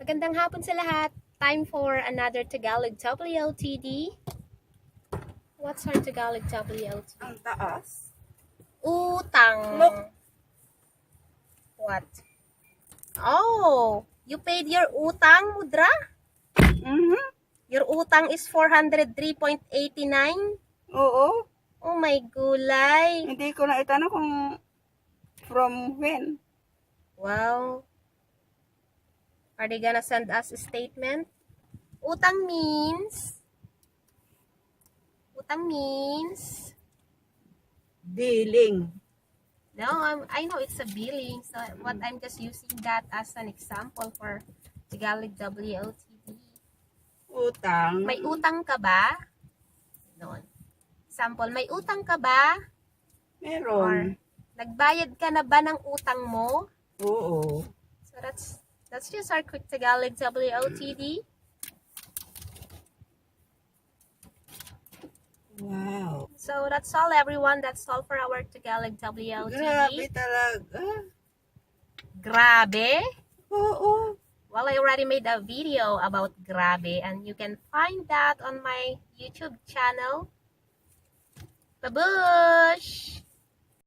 Magandang hapon sa lahat. Time for another Tagalog WOTD. What's our Tagalog WOTD? Ang taas. Utang. Look. What? Oh, you paid your utang, Mudra? Mhm. Your utang is 403.89? Oo. Oh my gulay. Hindi ko na itanong kung from when. Wow. Are they gonna send us a statement? Utang means Billing. no, I know it's a billing. So what I'm just using that as an example for Tagalog WOTD. Utang. May utang ka ba? Noon. Example, may utang ka ba? Meron. Nagbayad ka na ba ng utang mo? Oo. So that's just our quick Tagalog WOTD. Wow. So that's all everyone. That's all for our Tagalog WOTD. Grabe talaga. Grabe? Oo. Well, I already made a video about grabe and you can find that on my YouTube channel. Babush!